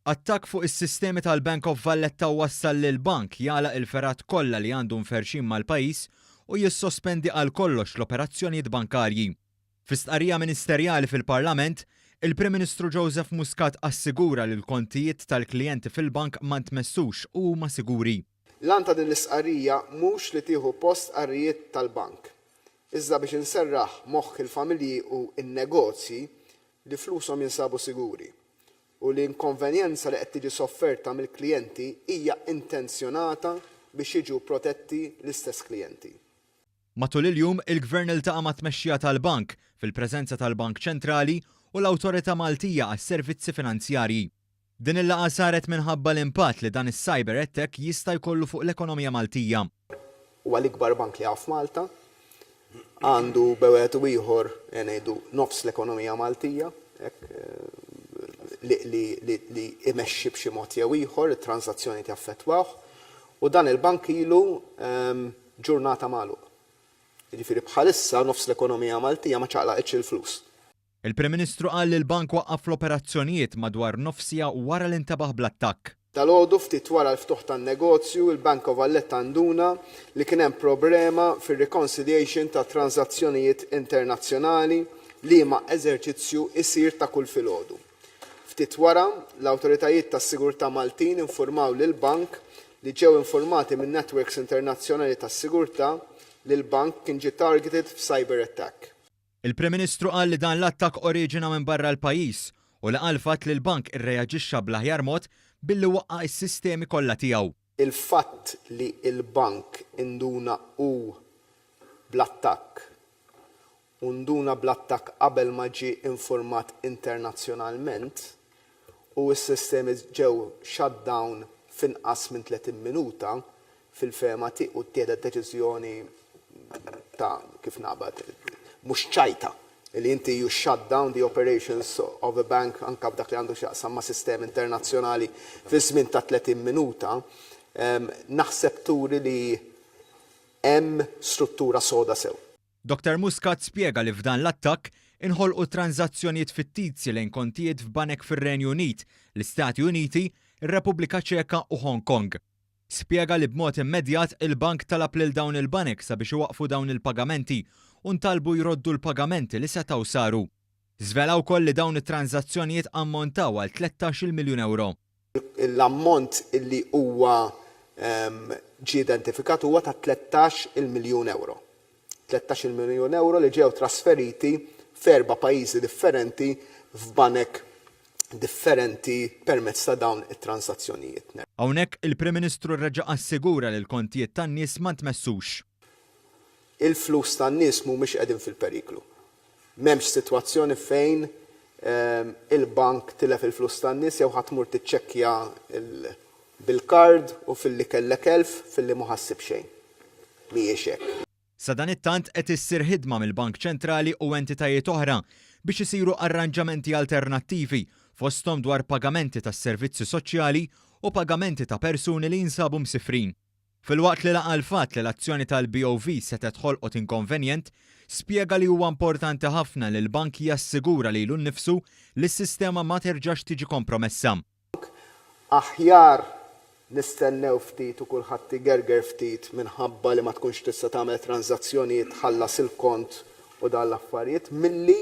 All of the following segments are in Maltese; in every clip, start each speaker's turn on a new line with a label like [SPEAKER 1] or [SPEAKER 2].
[SPEAKER 1] Attakk fuq is-sistemi tal-Bank of Valletta wassal lill-bank jagħlaq il-fergħat kollha li għandu mferrxin mal-pajjiż u jissospendi għal kollox l-operazzjonijiet bankarji. Fi stqarrija ministerjali fil-Parlament, il-Prim Ministru Joseph Muscat assigura li l-kontijiet tal-klijenti fil-bank ma ntmessux u huma siguri.
[SPEAKER 2] L-għan ta' din l-istqarrija mhux li tieħu post stqarrijiet tal-bank, iżda biex inserraħ moħħ il-familji u n-negozji li flushom jinsabu siguri u l-inkonvenjenza li qed tiġi sofferta mill-klijenti hija intenzjonata biex jiġu protetti l-istess klijenti.
[SPEAKER 1] Matul il-jum, il-Gvern iltaqa' mat-tmexxija tal-Bank, fil-preżenza tal-Bank Ċentrali u l-Awtorità Maltija għas-Servizzi Finanzjarji. Din il-laqgħa saret minħabba l-impatt li dan is-cyber attack jista' jkollu fuq l-ekonomija Maltija.
[SPEAKER 2] Huwa l-ikbar bank li hawn f'Malta. Għandu bejn wieħed u ieħor, ejja ngħidu, nofs l-ekonomija Maltija, hekk, li, li, li, li imexxi b'xi mod jew ieħor, it-tranżazzjonijiet jaffettwawh. U dan il-bank ilu ġurnata magħluq. Jiġifieri bħalissa nofs l-ekonomija Maltija ma ċaqlaqitx il-flus.
[SPEAKER 1] Il-Prim Ministru qal li l-bank waqqaf l-operazzjonijiet madwar nofs siegħa wara li ntebaħ bl-attakk.
[SPEAKER 2] Dalgħodu ftit wara l-ftuħ tan-negozju, il-Bank of Valletta nduna li kien hemm problema fir-reconciliation ta' tranżazzjonijiet internazzjonali, liema eżerċizzju jsir ta' kull filgħodu. Ftit wara, l-awtoritajiet tas-sigurtà Maltin infurmaw lill-bank li ġew infurmati min-networks internazzjonali tas-sigurtà li l-bank kien ġie targeted f'cyber attack.
[SPEAKER 1] Il-Prim Ministru qal li dan l-attakk oriġina minn barra l-pajjiż u li qal fatt li l-bank irreaġixxa bl-aħjar mod billi waqqa' s-sistemi kollha tiegħu.
[SPEAKER 2] Il-fatt li l-bank induna hu bl-attakk u nduna bl-attakk qabel ma ġie infurmat internazzjonalment u s-sistemi ġew shut down f'inqas minn 30 minuta fil-fehma tiegħu u ttieħdet deċiżjoni ta' kif naqbad mhux ċajta li inti you shut down the operations of a bank anke f'dak li għandu x'jaqsam ma' sistemi internazzjonali fi żmien ta' 30 minuta, naħseb turi li hemm struttura soda sew.
[SPEAKER 1] Dottor Muscat spjega li f'dan l-attakk inħolqu tranżazzjonijiet fittizji lejn kontijiet f'banek fir-Renju Unit, l-Istati Uniti, ir-Repubblika Ċeka u Hong Kong. Spjega li b'mod immedjat il-bank talab lil dawn il-banek sabiex iwaqqfu dawn il-pagamenti u ntalbu jroddu l-pagamenti li setgħu saru. Żvela wkoll li dawn it-tranżazzjonijiet ammontaw għal 13-il miljun ewro.
[SPEAKER 2] L-ammont li huwa ġie identifikat huwa ta' 13-il miljun ewro. 13-il miljun ewro li ġew trasferiti f'erba' pajjiżi differenti f'banek differenti permezz ta' dawn it-transazzjonijiet.
[SPEAKER 1] Hawnhekk, il-Prim Ministru reġa' assigura li l-kontijiet tan-nies ma ntmessux.
[SPEAKER 2] Il-flus tan-nies mhumiex qegħdin fil-periklu. M'hemmx sitwazzjoni fejn il-bank tilef il-flus tan-nies jew ħa tmur tiċċekkja bil-kard u filli kellek 1000 filli mhu ħa ssib xejn. Mhijiex hekk.
[SPEAKER 1] Sadanittant qed issir ħidma mill-Bank Ċentrali u entitajiet oħra biex isiru arranġamenti alternattivi fosthom dwar pagamenti tas-servizzi soċjali u pagamenti ta' persuni li jinsabu msifrin. Filwaqt li laqa' l-fatt li l-azzjoni tal-BOV setgħet ħolqot inkonvenjent, spjega li huwa importanti ħafna li l-bank jassigura lilu nnifsu li s-sistema ma terġax tiġi kompromessa.
[SPEAKER 2] Aħjar nistennew ftit u kulħadd igerger ftit minħabba li ma tkunx tista' tagħmel tranżazzjonijiet, tħallas il-kont u dawn l-affarijiet milli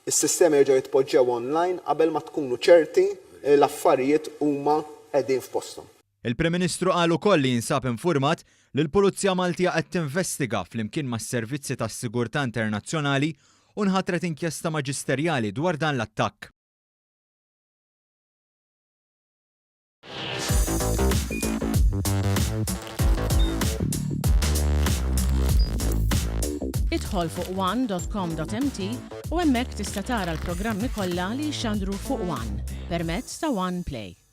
[SPEAKER 2] s-sistemi jerġgħu jitpoġġew online qabel ma tkunu ċerti li l-affarijiet huma qegħdin f'posthom.
[SPEAKER 1] Il-Prim Ministru qal ukoll li jinsab infurmat li l-Pulizija Maltija qed tinvestiga flimkien mas-servizzi tas-sigurtà internazzjonali u nħatret inkjesta maġisterjali dwar dan l-attakk.
[SPEAKER 3] Idħol fuq one.com.mt u hemmhekk tista' tara l-programmi kollha li jixxandru fuq One permezz ta' One Play.